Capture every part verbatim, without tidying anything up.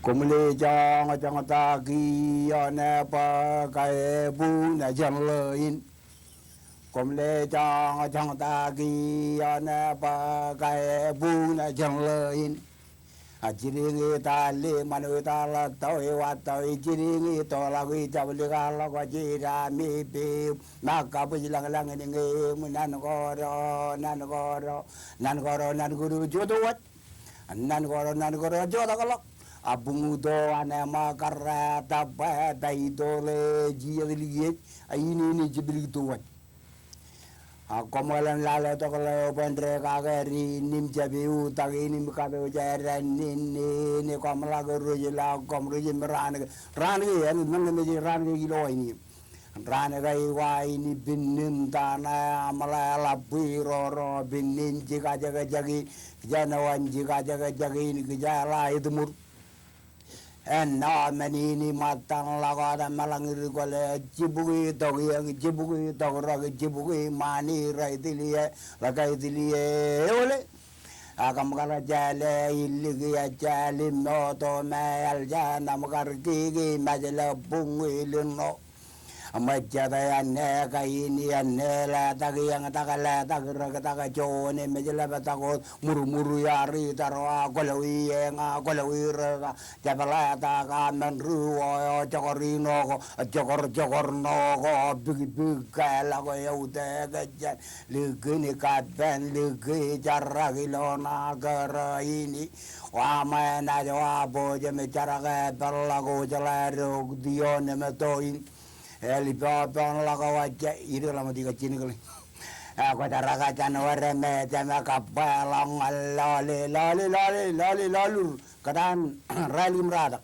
Koṃle joñjoñtak ioon bōk ebuñ jān ḷeo in. Koṃle joñjoñtak ioon bōk ebuñ jān ḷeo in. A jidiñ i tali ṃanwōj ta ḷọk tọi wa tọi jidiñ i toḷọk i jablikḷọk jidami piu. Ṃōk kabwij lañlañ in ñe im nan koro nan koro nan koro nan koro jotowaj. Nan koro nan koro jotakḷọk. A buñuto an ṃōk karreetabwe ta itoḷe jijet likiej a inene jeplik towaj. A koṃeḷeḷe lale tok ḷeo bōn rekake ri nim jab iutak in im kapeo jān ren nin nin koṃ ḷak rej ḷọk koṃ rej im raan ke raan ke en men ke mej raan ke ilo in im. Raan ke iwa in pinnin tana aṃ ḷe ḷap bwiroro pinnin jikajekjek in kija ṇe wan jikajekjek in kija ḷa etmur. Ennọ men in iṃōttan ḷọk wōt meḷañ ri kwōle jibukwi tok iiōñ jibukwi tok rōk jibukwi ṃani rej tilie ḷọk rej tilie eole. Ak ṃōkaj jāle iliki ejāl im moto me eḷ jān ṃōkaj kiki mejle buñwi liṇo. Ṃōjjate āne kain āne letak iiōñ tak letak rōk tak joone mejle bōk tak wōt murmur iar itar wa kwōlọwi eeñ a kwōlọwi rōk a jepḷetak a men ri wō eo jokor ino ko jokor jokor ṇo ko bikbik ke ḷọk eo te ke jān likin kappān liki jarak ilo ṇa kōrā in. Wa ṃae naaj wa bōjjeme jarak e peḷḷọk wōj ḷe rok ioon im to in. Eḷ ippān ḷọk wōj ij ḷōmṇak ijjab jinōkḷe. Kwōjarrak jān wōr me jeme kappāḷọk ñan lọle lọle lọle lọle lọlur kōtaan rael im ratak.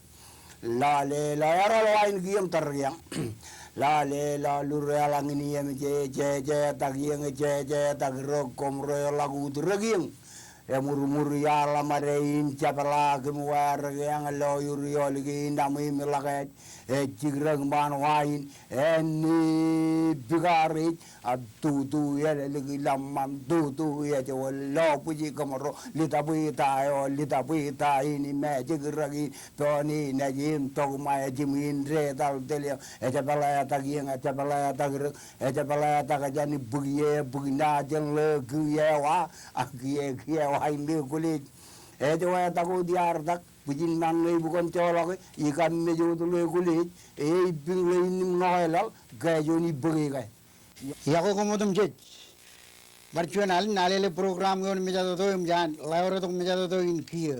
Lọle lọle erol wa in kiiō im tōre kiiō. Lọle lọlur eḷaññe in iiō im jejetak iiōñ jejetak rōk koṃ ro ḷọk ut rōk iiōñ. Emurmur iaḷ ḷōṃade in jepḷaak im wāer kiiōñ lo iur iolik in aṃ im ḷọk ej ej jikrōk ṃaan wa in āne bikaar ej a tutu elōñ ḷōṃṃan tutu ej wōt lo bwij kōṃro litapwe ta eo litapwe ta in im ej jikrōk in pein in ej im tok ṃae jimwin detal telio ejepḷetak iiōñ ejepḷetak rōk ejepḷetak jān bwik ie bwik ṇa jān ḷeo kiiō wa a kiiō kiiō wa in ḷeo kwōlej. Ej wetak wōt iar tak bwijin ṃan ḷeo ibukon joḷọke ikam mej wōt ḷeo kwōlej. Eipiñ ḷeo in im ṇoke laḷ ke juon ibōke ke. Iọkwe koṃ otemjej. Bar juon alen alele program ioon mejatoto im jān ḷeo retok mejatoto in kiiō.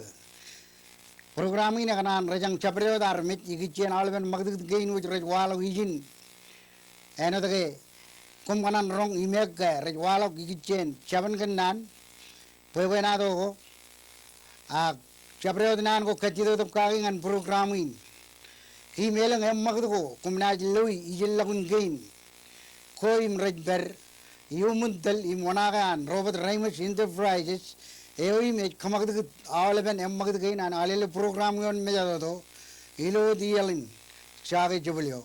Program in ekōṇaan rejañ jabdewōt armej ikijjien aolepen ṃakūtkūt kein wōj rej waḷọk ijin. Āinwōt ke koṃ kōṇaan roñ imeek ke rej waḷọk ikijjien jabōn kōnnaan bwebwenato ko. Ak jabdewōt naan ko kajjitōk kake ñan program in. Im elōñ eṃṃakūt ko koṃ naaj loi ijellọkun kein ko im rej pād iuṃwin tōl im oṇaake an Robert Reimers Enterprises eo im ej kōṃakūtkūt aolepen eṃṃakūt kein an alele program ioon mejatoto ilo wōt iaḷ in. Jake jebōl eo.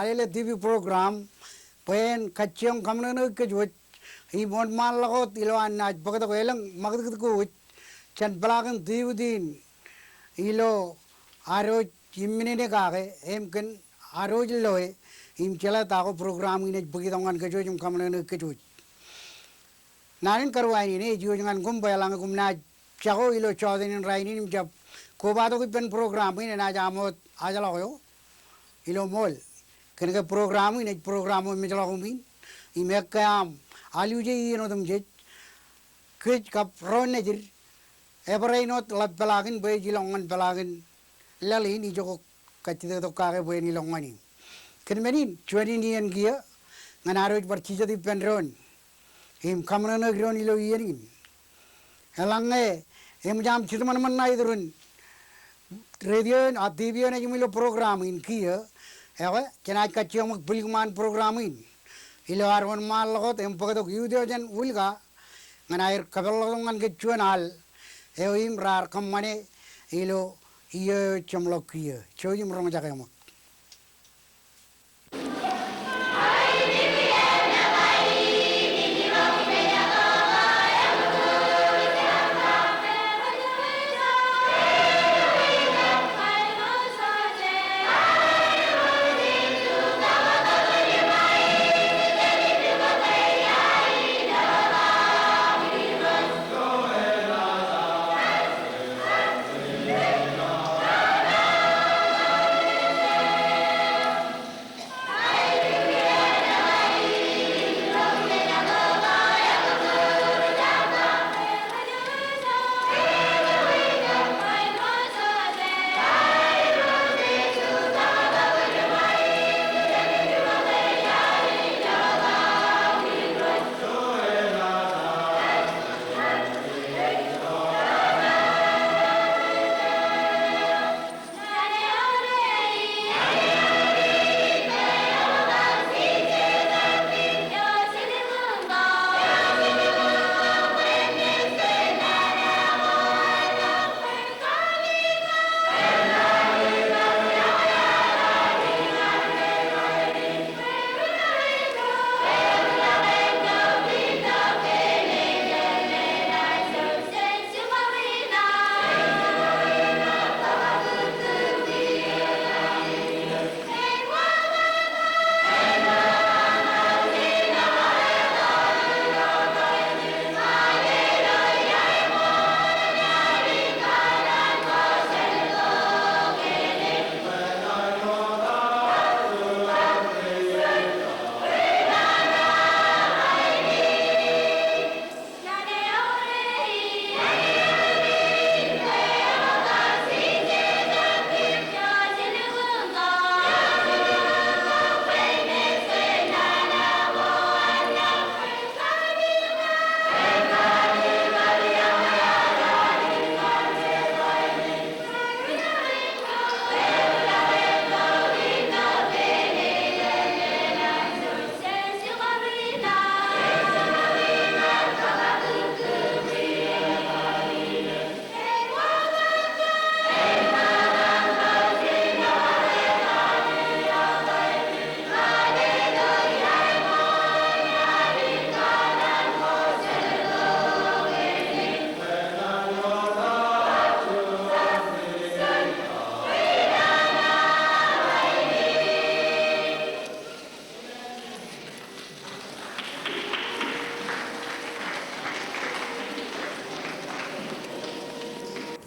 Alele T V program bwe en kajjioñ kaṃōṇōṇōik kōj wōj im wōnṃaanḷọk wōt ilowaan naaj bōktok elōñ ṃakūtkūt ko wōj jān peḷaakin Tibut in ilo ad wōj imminene kake im kōn ad wōj loe im jeḷā ta ko program in ej bōk itok ñan kōj wōj im kaṃōṇōṇōik kōj wōj. Naan in karuwainene ej iwōj ñan koṃ bwe eḷaññe koṃ naaj jako ilo jọteen in rainin im jab kobatok ippān program in enaaj aṃ wōt ajḷọk eo ilo ṃool. Kōnke program in ej program eo mejḷọk iṃwiin im ekkā aṃ aluje iien otemjej. Kōj kab ro nejid, ebar āinwōt ḷap peḷaakin bwe ej ilọk ñan peḷaakin laḷ in ijoko kajjitōk kake bwe en ilọk ñan eō. Kōn men in, juon in iien kiiō ñan ad wōj bar jijet ippān doon im kaṃōṇōṇōik doon ilo iien in. Eḷaññe eṃōj aṃ jitōṃanṃan ṇa iturin radio in, a, T V in ej im ilo program in kiiō, ekwe, jenaaj kajjioñ ṃōk bwilōñ ṃaan program in ilo ad wōnṃaanḷọk wōt im bōktok youth eo jān Wūlka ñan aer kapeḷḷọk tok ñan kōj juon al eo im raar kōṃṃane ilo iiō eo jeṃḷọk kiiō. Jouj im roñjake ṃōk.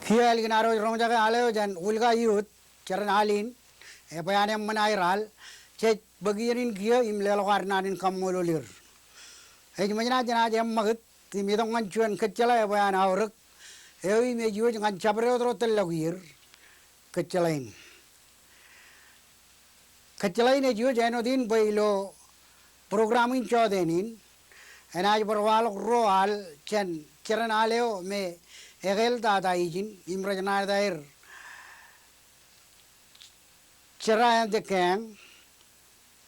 Kiiō ālikin ad wōj roñjake al eo jān Wūlka Youth, jeran al in, ebwe an eṃṃan aer al, jej bōk iien in kiiō im leḷọk ad naan in kaṃṃoolol er. Ej ṃōjṇā jenaaj eṃṃakūt im itok ñan juon kōjjeḷā ebwe an aorōk eo im ej iwōj ñan jabdewōt ro tōllọk ier. Kōjjeḷā in. Kōjjeḷā in ej iwōj āinwōt in bwe ilo program in jọteen in, enaaj bar waḷọk ruo al jān jeran al eo me ekāāl tata ijin im rej ṇaet aer Jera and the Gang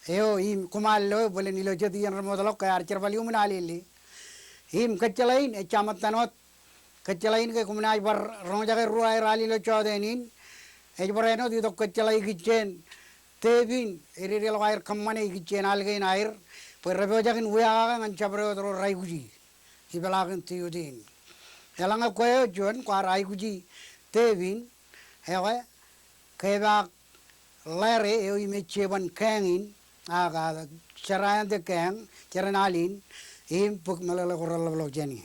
eo im koṃ al loe bōlen ilo jet iien remootḷọk ke ear jerbal iuṃwin Alele. Im kōjjeḷā in ejja ṃōttan wōt. Kōjjeḷā in ke koṃ naaj bar roñjake ruo aer al ilo jọteen in, ej bar āinwōt itok kōjjeḷā ikijjien Tepin, ededeḷọk aer kōṃṃane ikijjien al kein aer, bwe repojak in wiakake ñan jabdewōt ro raikuji ipeḷaakin tiutin. Eḷaññe kwe eo juon kwaar aikuji tepin, ekwe, kepaak Larry eo im ej jeban kaeñ in, ak, a, jeraaeṇ eo kaeñ, jeran al in, im bōk meḷeḷe ko reḷapḷọk jān e.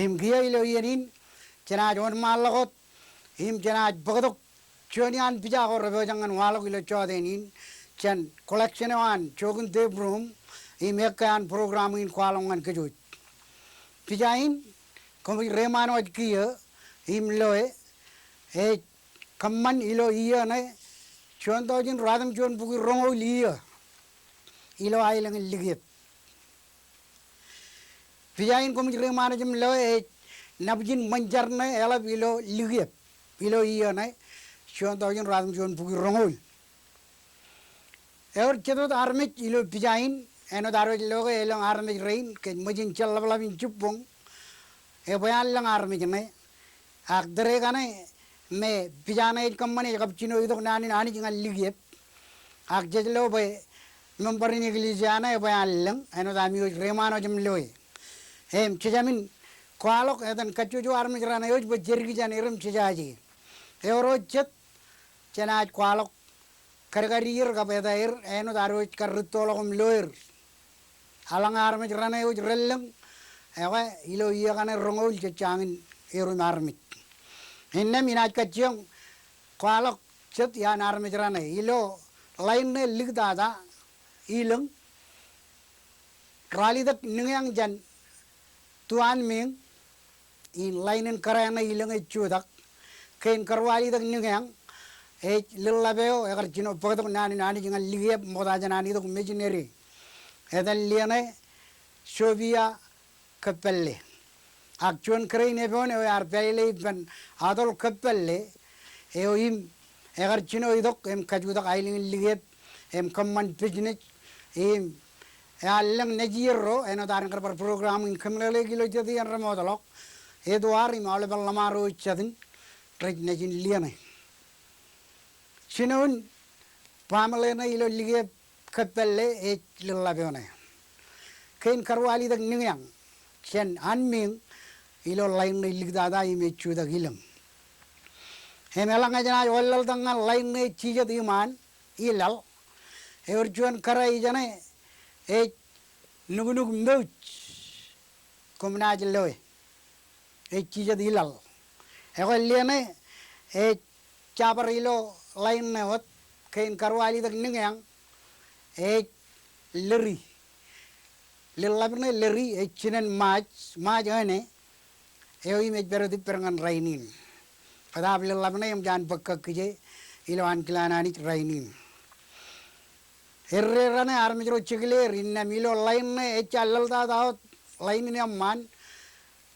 Im kiiō ilo iien in, jenaaj wōnṃaanḷọk wōt, im jenaaj bōktok juon iaan pija ko repojak ñan waḷọk ilo jọteen in, jān collection eo an Jokin Tape Room, im ekkā an program in kwaḷọk ñan kōj wōj. Pija in, koṃij reiṃaan wōj kiiō, im loe, ej kōṃṃan ilo iiō ṇe, juon taujin ruwatimjuon bukwi roñoul iiō, ilo aelōñ in Likiep. Pija in koṃij reiṃaan wōj im loe ej nabōjin ṃōn jar ṇe eḷap ilo Likiep, ilo iiō ṇe, juon taujin ruwatimjuon bukwi roñoul. Ewōr jet wōt armej ilo pija in, āinwōt ad wōj lo ke elōñ armej rein, kōj ṃōj in jeḷḷapḷap in jibboñ, ebwe an lōñ armej ṇe. Ak tōre kaṇe, me pija ṇe ej kōṃṃane ej kab jino itok naan in Anij ñan Likiep. Ak jej lo bwe member in eklejia ṇe ebwe an lōñ, āinwōt ami wōj reiṃaan wōj im loe. Im, jejāmin kwaḷọk etan kajjojo armej raṇe wōj bwe jedik jān er im jejaje. Ewōr wōt jet jenaaj kwaḷọk kadkadi er kab eta er, āinwōt ad wōj kar rūttoḷọk im lo er. Eḷaññe armej raṇe wōj relōñ, ekwe, ilo iiō kaṇe roñoul jej jañin erom armej. Innām inaaj kajjioñ kwaḷọk jet iaan armej raṇe. Ilo line ṇe liktata, ilōñ, ralitōk niñeañ jān tu anmiiñ, in line in kōrā ṇe ilōñ ej jutak. Kein karuwalitōk niñeañ, ej ḷōḷḷap eo ekar jino bōktok naan in Anij ñan Likiep ṃokta jān an itok missionary. Etan liō ṇe Sophia Kōppālle. Ak juon kōrā in epoon eo ear pālele ippān Adoḷ Kōppālle, eo im ekar jino itok im kajutak aelōñ in Likiep im kōṃṃan business im ear lōñ nejier ro, āinwōt ad kar bar program in kōmeḷeḷeik ilo jet iien remootḷọk, Eduard im aolepen ḷōṃaro jet in rej nejin liōṇe. Jinoin baaṃle ṇe ilo Likiep Kōppālle ej ḷōḷḷap eo ṇe. Kein karuwalitōk niñeañ jān anmiiñ ilo line ṇe liktata im ej jutak ilōñ. Im eḷaññe jenaaj wanlaḷtak ñan line ṇe ej jijet iṃaan ilaḷ, ewōr juon kōrā ijeṇe ej nuknuk mouj, koṃ naaj loe, ej jijet ilaḷ. Ekwe, liōṇe ej jabar ilo line ṇe wōt, kein karuwalitōk niñeañ ej Leri. Ḷōḷḷap ṇe Leri ej jinen Maaj, Maaj eo ṇe, eo im ej pād wōt ippād ñan rainin. Bōtaab ḷōḷḷap ṇe eṃōj an bōk kōj kije ilo ankilaan Anij rainin. Erreo raṇe armej ro jekile er innām ilo line ṇe ejja ḷōḷtata wōt line in eṃṃaan,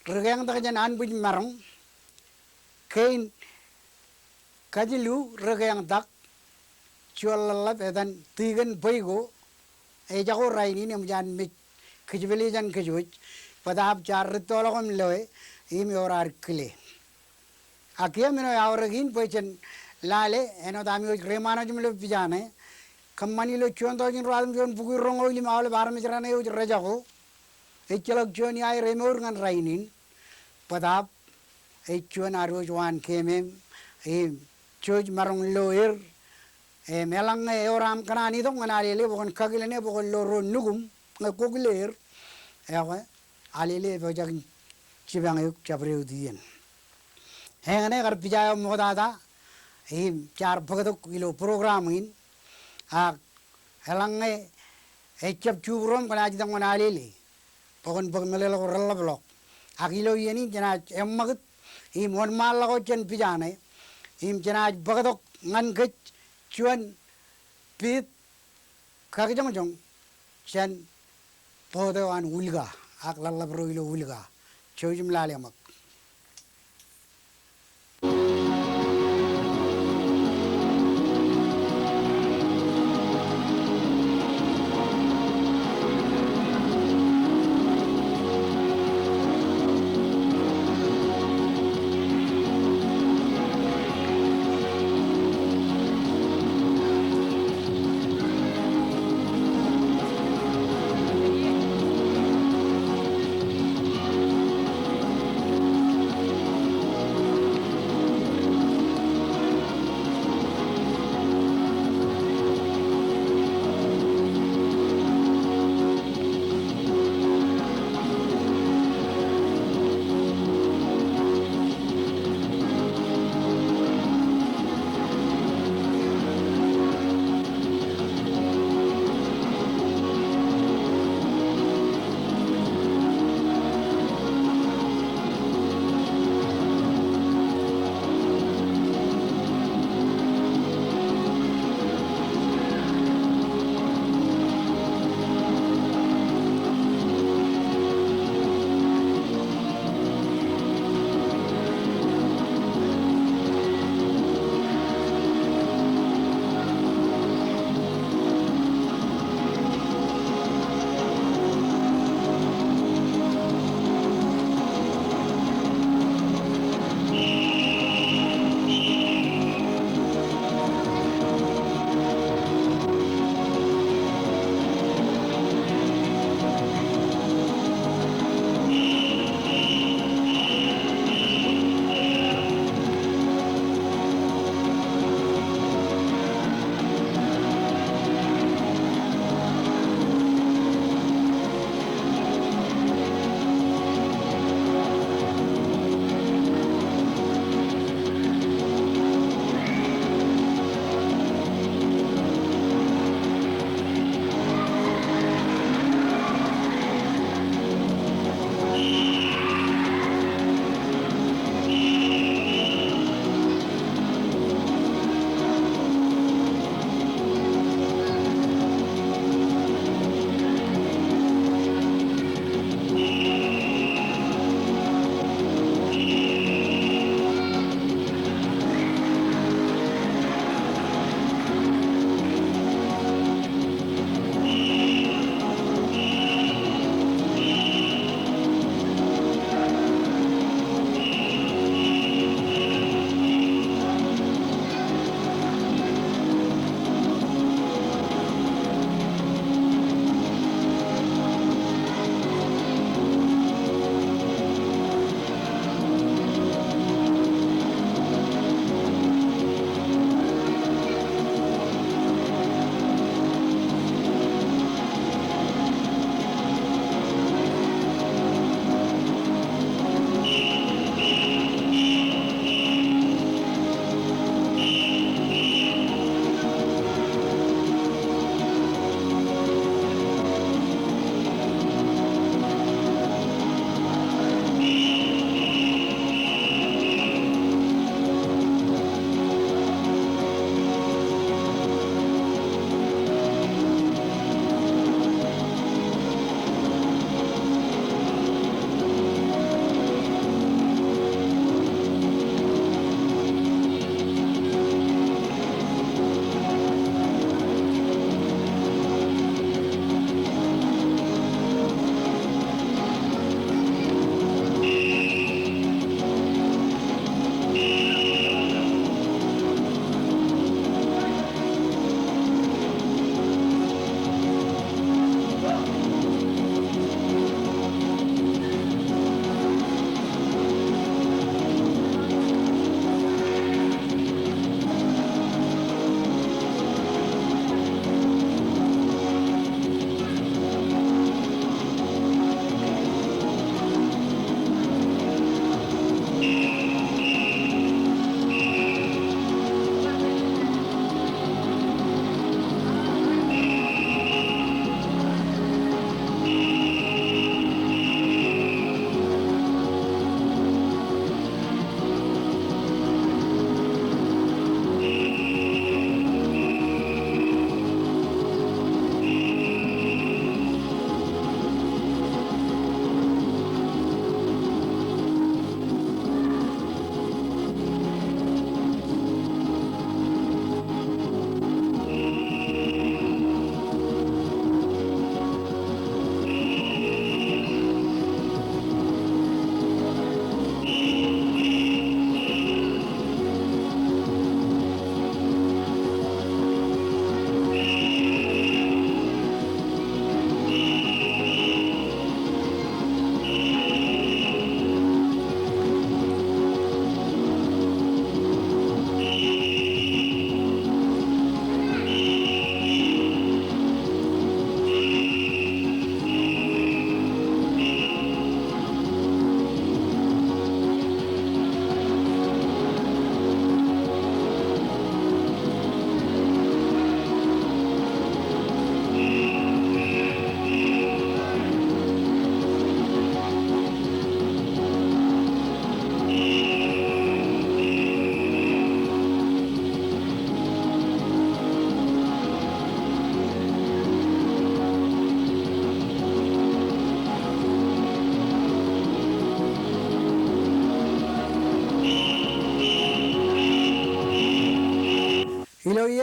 ri keñtak jān anbwijmaroñ, kein kajilu ri keñtak, juon ḷōḷḷap etan Tikōn Bweko, ejako rainin eṃōj an mej kijpele jān kōj wōj, bōtaab jaar rūttoḷọk im loe, im ewōr ad kile. Ak kiiō men eo eaorōk in bwe jen lale, āinwōt ami wōj reiṃaan wōj im lo pija ṇe, kōṃṃan ilo juon taujin ruwatimjuon bukwi roñoul im aolep armej raṇe wōj rejako, ejjeḷọk juon iaer emour ñan rainin, bōtaab ej juon ad wōj waan keemem, im jouj maroñ lo er, im eḷaññe ewōr aṃ kōṇaan itok ñan Alele bwe kwōn kakilene bwe kwōn lo ro nukuṃ ñe kwō kile er, ekwe, Alele epojak in jipañ eok jabdewōt iien. Eñṇe kar pija eo ṃoktata, im jaar bōktok ilo program in, ak eḷaññe ejjab juuṃ ro im kwōnaaj itok ñan Alele bwe kwōn bōk meḷeḷe ko reḷḷapḷọk. Ak ilo iien in jenaaj eṃṃakūt im wōnṃaanḷọk wōt jān pija ṇe, im jenaaj bōktok ñan kōj juon piit kakijoñjoñ jān boat eo an Ulka, ak ḷōḷḷap ro ilo Ulka. Jouj im lale ṃōk.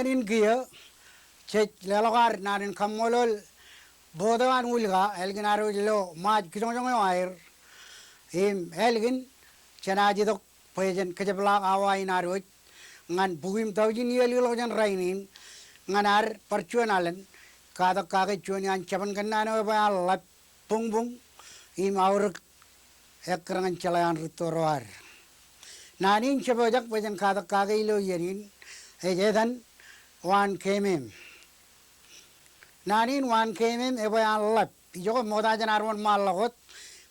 in kiiō, jej leḷọk ad naan in kaṃṃoolol bōd eo an Ulka, ālikin ad wōj lo ṃaaj kijoñjoñ eo aer. Im ālikin jenaaj itok bwe jen kōjepḷaak awa in ad wōj ñan bukwi im taujin iiō ḷọk jān rainin, ñan ad bar juon alen katak kake juon iaan jabōn kōnnaan eo ebwe an ḷap buñbuñ im aorōk ekkar ñan jeḷā an rūtto ro ad. Naan in jepojak bwe jen katak kake ilo iien in ej etan Waan Keemem. Naan in Waan Keemem ebwe an ḷap. Ijoke ṃokta jān ad wōnṃaanḷọk wōt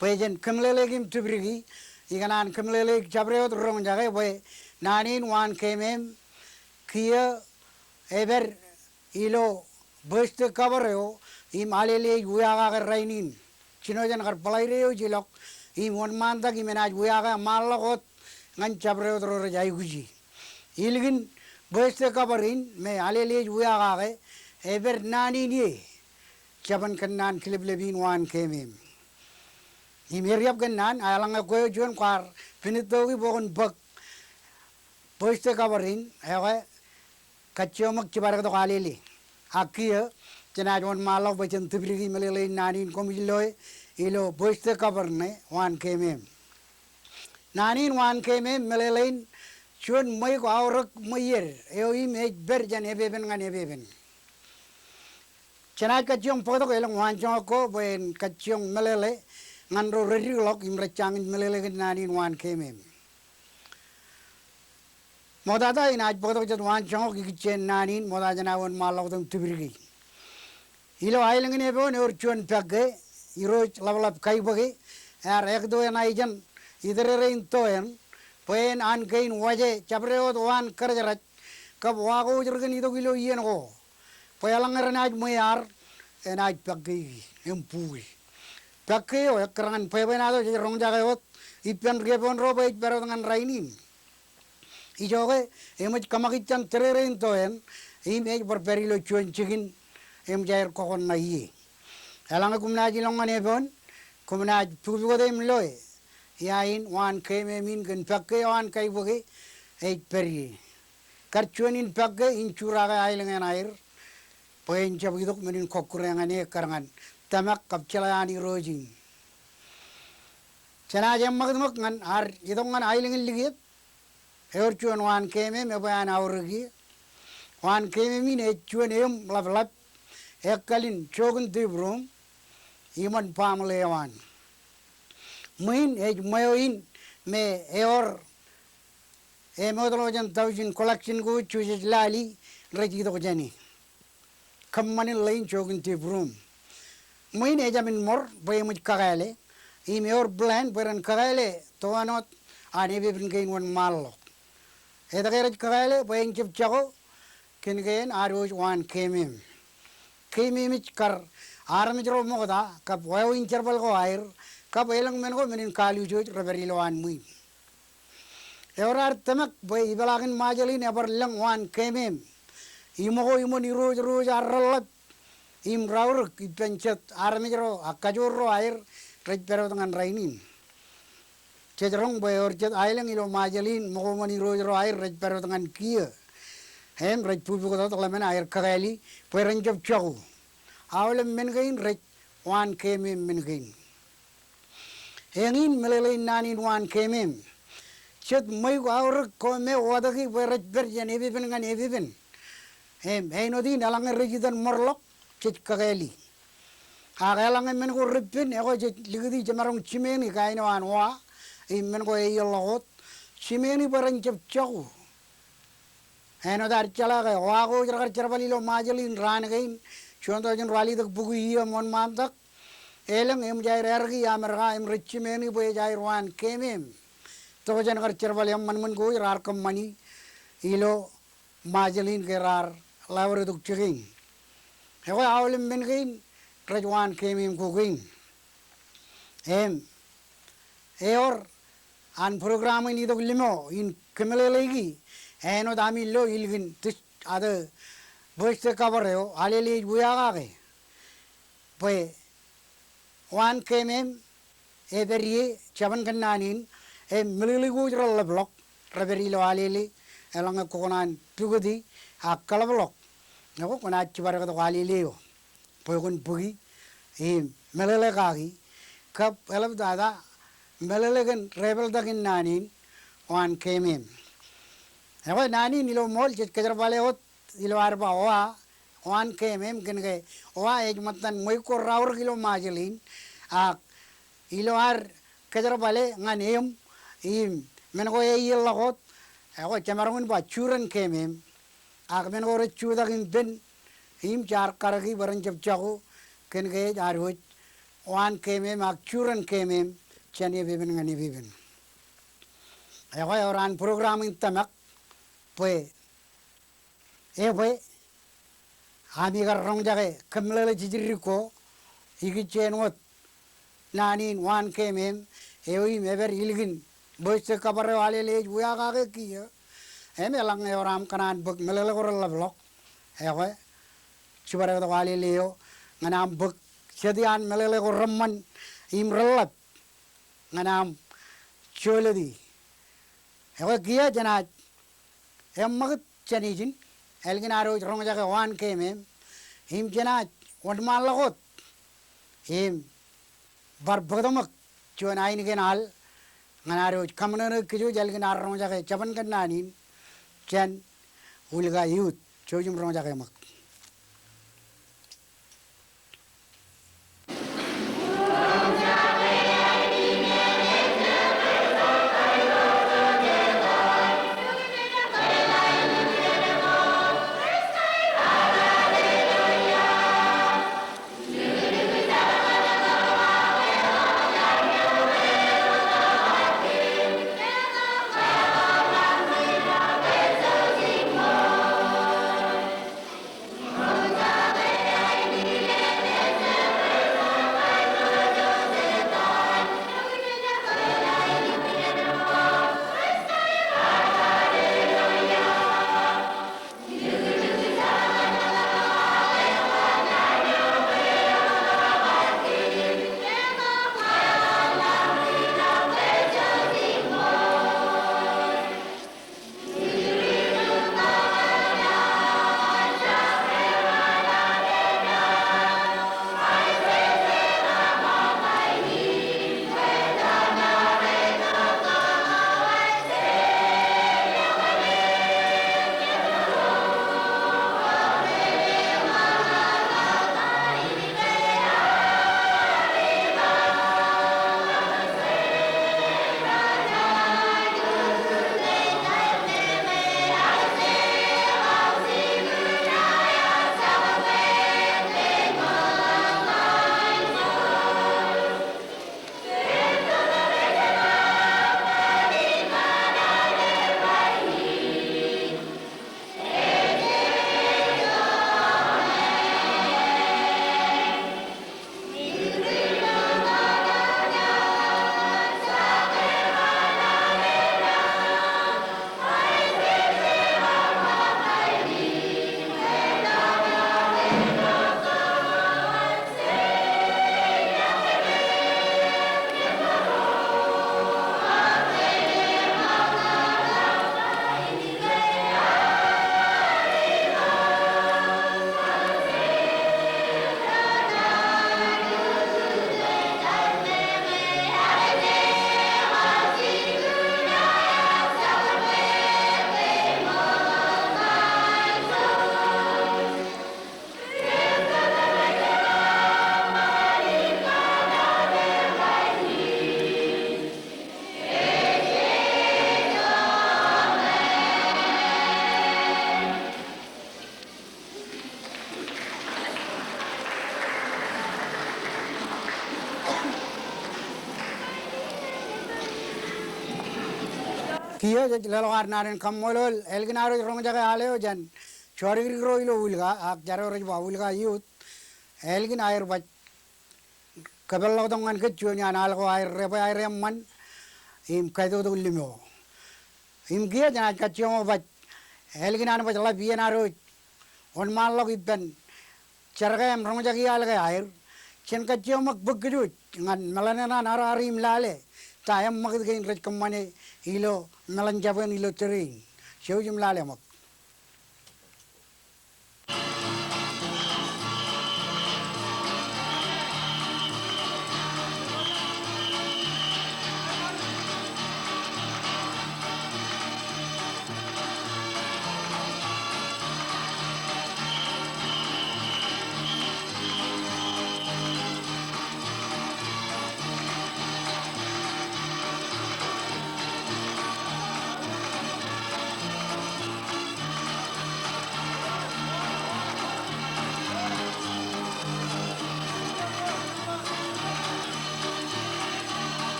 bwe jen kōmeḷeḷeik im tūpdiki, ikōṇaan kōmeḷeḷeik jabdewōt roñjake bwe naan in Waan Keemem kiiō epād ilo bōjte kabōr eo im Alele ej wiakake rainin. Jino jān kar Bōḷaide eo ej ilọk im wōnṃaantak im enaaj wiakake ṃaanḷọk wōt ñan jabdewōt ro rej aikuji. Ilikin bōjte kabōr in me Alele ej wiakake, epād naan in ie jabōn kōnnaan kileplep in Waan Keemem. Im eryab kōnnaan, eḷaññe kwe eo juon kwaar pinitōki bwe kwōn bōk bōjte kabōr in, ekwe kajjioñ ṃōk jibadektok Alele. Ak kiiō jenaaj wōnṃaanḷọk bwe jen tūpdiki meḷeḷein naan in koṃij loe ilo bōjte kabōr ṇe Waan Keemem. Naan in Waan Keemem meḷeḷein juon ṃweiuk aorōk ṃweied eo im ej pād jān epepen ñan epepen. Jenaaj kajjioñ bōktok elōñ waanjoñak ko bwe en kajjioñ meḷeḷe ñan ro redikḷọk im rej jañin meḷeḷe kōn naan in Waan Keemem. Ṃoktata inaaj bōktok jet waanjoñak ikijjien naan in ṃokta jān aō wōnṃaanḷọk wōt im tūpdiki. Ilo aelōñ in Epoon ewōr juon pakke, Irooj Ḷapḷap Kaibōke ear ekto eṇ aijin itōrerein to eṇ bwe en an kein waje jabdewōt waan kōrejraj kab wa ko wōj ri kōn itok ilo iien ko. Bwe eḷaññe renaaj ṃwear, enaaj pakkeiki im buki. Pakke eo ekkar ñan bwebwenato jej roñjake wōt ippān ri Epoon ro bwe ej pād wōt ñan rainin. Ijoke eṃōj kōṃakijjañ tōrerein to eṇ im ej bar pād ilo juon jikin eṃōj aer kọkoṇ ṇa ie. Eḷaññe koṃ naaj ilọk ñan Epoon, koṃ naaj pukpukot im loe ia in Waan Keemem in kōn pakke eo an Kaibōke ej pād ie. Kar juon in pakke in jurake aelōñ eṇ aer bwe en jab itok men in kọkkure ñan e ekkar ñan tōmak kab jeḷā an Irooj in. Jenaaj eṃṃakūtkūt ñan ad itok ñan aelōñ in likiet. Ewōr juon Waan Keemem ebwe an aorōk ie. Waan Keemem in ej juon eum ḷapḷap, ekkalin jook in tepdom iṃōn baaṃle eo an. Ṃwiin ej ṃweo in me ewōr eṃootḷọk jān taujin collection ko jej lale rej itok jāne. Kōṃṃan in ḷein jook in tepdom. Ṃwiin ejāmin ṃor bwe eṃōj kakāāle im ewōr plan bwe ren kakāāle to āinwōt an epepen kein wōnṃaanḷọk. Etke rej kakāāle? Bwe en jab jako kōn kein ad wōj Waan Keemem. Keememej kar armej ro ṃokta kab wāween jerbal ko aer kab elōñ men ko men in kalijooj rej pād ilowaan ṃwiin. Ewōr ad tōmak bwe ipeḷaakin Ṃajeḷ in ebar lōñ Waan Keemem. Iṃōko iṃōn irooj ro rej reḷḷap im raorōk ippān jet armej ro ak kajoor ro aer rej pād wōt ñan rainin. Jej roñ bwe ewōr jet aelōñ ilo Ṃajeḷ in ṃōko iṃōn irooj ro aer rej pād wōt ñan kiiō im rej pukpukot wōt ḷōmān aer kakāāle bwe ren jab jako. Aolep men kein rej Waan Keemem men kein. Eñin meḷeḷein naan in Waan Keemem. Jet ṃweiuk aorōk ko me watōki bwe rej pād jān epepen ñan epepen. Im āinwōt in eḷaññe rej itōn ṃorḷọk jej kakāāle. Ak eḷaññe men ko repen, ekwe jej likūti jemaroñ jimeñi kain eo an wa im men ko eierḷọk wōt, jimeñi bwe ren jab jako. Āinwōt ad jeḷā ke wa ko rej kar jerbal ilo Ṃajeḷ in raan kein, juon taujin ruwalitōk bukwi iiō im wōnṃaantak, elōñ eṃōj aer eaarki Amerika im rej jimeñi bwe ej aer Waan Keemem. Tokjān kar jerbal eṃṃanṃan ko raar kōṃṃani ilo Ṃajeḷ in ke raar ḷawedetok jikin. Ekwe aolep men kein rej Waan Keemem ko kein. Im ewōr an program in itok limro in kōmeḷeḷeiki āinwōt ami lo ilikin tis ate bōjte kabōr eo Alele ej wiakake. Bwe Waan Keemem epād ie jabōn kōnnaan in, im meḷeḷe ko rej reḷḷapḷọk rej pād ilo Alele, eḷaññe kwō kōṇaan pukoti ak kaḷapḷọk. Ekwe kwōnaaj jibadektok Alele eo bwe kwōn bōki im meḷeḷe kaki kab eḷaptata meḷeḷe kōn depḷtak in naan in Waan Keemem. Ekwe naan in ilo ṃool jej kōjerbale wōt ilo ad ba oa, Waan Keemem, kōn ke oa ej ṃōttan ṃweiuk ko raorōk ilo Ṃajeḷ in, ak ilo ad kōjerbale ñan eṃ im men ko eilọk wōt, ekwe jemaroñ in ba juren keemem, ak men ko rej jutak ippān im jaar karōki bwe ren jab jako, kōn ke ej ad wōj Waan Keemem ak juren keemem jān epepen ñan epepen. Ekwe ewōr an program in tōmak bwe ebwe ami kar roñjake kōmeḷeḷe jejdik ko ikijjien wōt naan in Waan Keemem eo im epād ilikin bōjtok kōbar eo Alele ej wiakake kiiō. Im eḷaññe ewōr aṃ kōṇaan bōk meḷeḷe ko reḷapḷọk, ekwe jibadektok Alele eo ñan aṃ bōk jet iaan meḷeḷe ko reṃṃan im reḷḷap ñan aṃ jolōti. Ekwe kiiō jenaaj eṃṃakūt jān ijin ālikin ad wōj roñjake Waan Keemem im jenaaj wōnṃaanḷọk wōt im bar bōktok ṃōk juon ainikien al ñan ad wōj kaṃōṇōṇō kōj wōj ālikin ad roñjake jabōn kōnnaan in jān Wilga Youth. Jouj im roñjake ṃōk. Kiiō jej leḷọk ad naan in kaṃṃoolol ālikin ad wōj roñjake al eo jān jodikdik ro ilo Wilga, ak jar eo rej ba Wilga Youth, ālikin aer baj kōpeḷḷọk tok ñan kōj juon iaan al ko aer, ebwe aer eṃṃan im kaitoktok limeo. Im kiiō jenaaj kajjioñ baj ālikin an baj ḷap iien ad wōj wōnṃaanḷọk ippān jerkā im roñjake al ke aer. Jen kajjioñ ṃōk bōk kōj wōj ñan meḷan eṇ an Arari im lale ta eṃṃakūt kein rej kōṃṃane ilo meḷan jabōn ilo tōre in. Jouj im lale ṃōk.